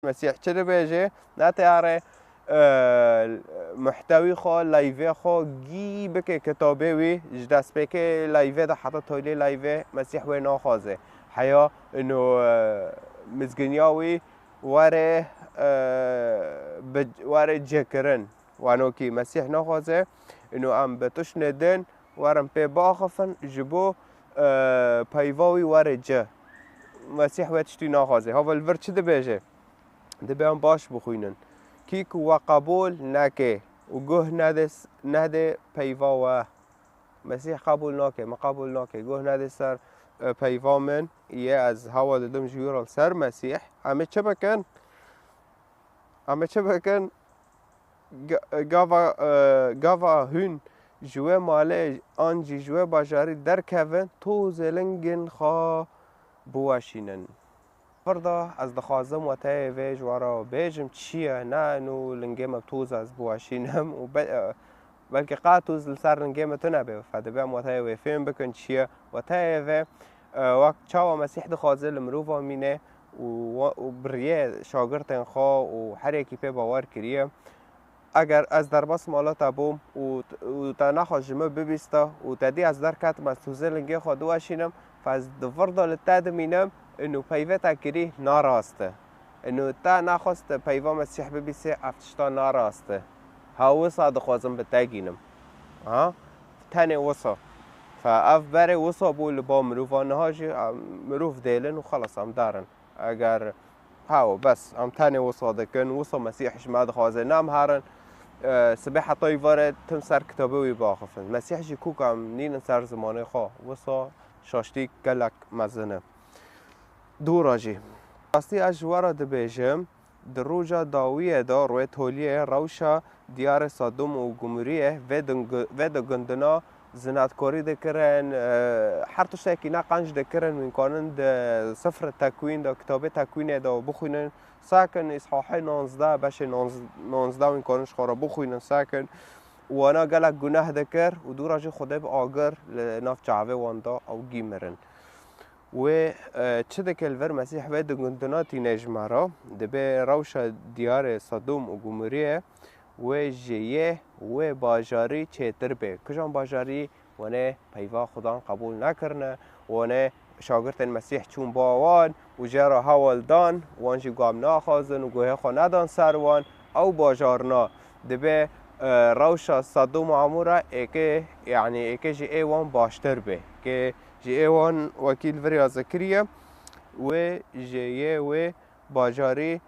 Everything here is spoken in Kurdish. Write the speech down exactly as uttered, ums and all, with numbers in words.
Mesîh çi dibêje? Ne teyare, e, muhtewî xwe, layvê xwe gî bike kitabê wî, ji destpêkê layvê de heta tolê layvê Mesîh wê naxwaze. Heya ino, e, mizginiya wî were, e, bi, were cêkirin. Wano kî Mesîh naxwaze, ino em bi tiştê din werin pê biaxifin, ji bo, e, peyva wî were ci. Mesîh wê tiştî naxwaze. Hava li vir çi dibêje? Dibê em baş bixwînin. Kî ku we qebûl neke û guh nedê s-, nedê peyva we. Mesîh qebûl nake, me qebûl nake. Guh nedê ser, e, peyva min, yê ez hewa didim ji wî re li ser Mesîh. Em ê çi bikin? Em ê çi bikin? Ga-, gava, e, gava hûn ji wê malê an jî ji wê bajarî derkevin, tozê lingên xwe biweşînin. Vir de ez dixwazim weteyê vê ji we re bêjim çi ye, ne eno lingê me bi toz ez biweşînim û be-, e, belkî qet toz li ser lingê me tune bê. Fe dibê em weteyê wê fêm bikin çi ye. Weteyê vê, e, wek çawa Mesîh dixwaze li mirova mîne û we-, û bi riyê şagirtên xwe û her yekî pê bawer kiriye. Eger ez derbas mala te bûm û, û te nexwest ji min bibîsta û te dî ez derketim, ez tozê lingê xwe diweşînim, fe ez di vir de li te dimînim, ino peyvê te kirî narast e. Ino te nexwest peyva Mesîh bibîsê, ev tişta narast e. Ha wisa dixwazim bi te gînim. Ha? Tenê wisa. Fe ev berê wisa bû li ba mirovan, niha jî, em, mirov dêlin û xelas em derin. Eger, hawo, bes, em tenê wisa dikin, wisa Mesîh ji me dixwaze, ne em herin, e, sibê heta îvarê tim ser kitabê wî biaxifin. Mesîh jî kûka em nînin ser zimanê xwe, wisa şaştî gelek mezin e. Dûra jî. Rastî ez ji we re dibêjim, di roja dawiyê de rûyê toliyê rewşa diyarê Sedûm û Gumûriyê vê ding-, vê du gundina zinetkarî dikirin, e, her tiştekî ne qenc dikirin, wîn kanin di sifrê tekwîn de, kitabê tekwînê de bixwînin, sekin, Îshahê nonzdeh, beşê nonz-, nonzdeh wîn kanin ji xwe re bixwînin, sekin. Wana gelek guneh dikir û dûra jî Xwedê bi agir li nav çavê wan da, ew gî mirin. Wê, e, çi dike li vir Mesîh vê du gundina tîne ji me re? Dibê rewşa diyarê Sedûm û Gumûriyê wê ji yê wê bajarî çêtir bê. Kijan bajarî? Wanê peyva Xudan qebûl nekirine, wanê şagirtên Mesîh çûn ba wan û jê re hewl dan, wan jî got em naxwazin û guhê xwe nedan ser wan. Ew bajarna dibê, e, rewşa Sedûm û Emûra êkê, yanî êkê ji ê wan baştir bê. Kê ji ê wan wekî li vir ya zikiriye, wê ji yê wê bajarî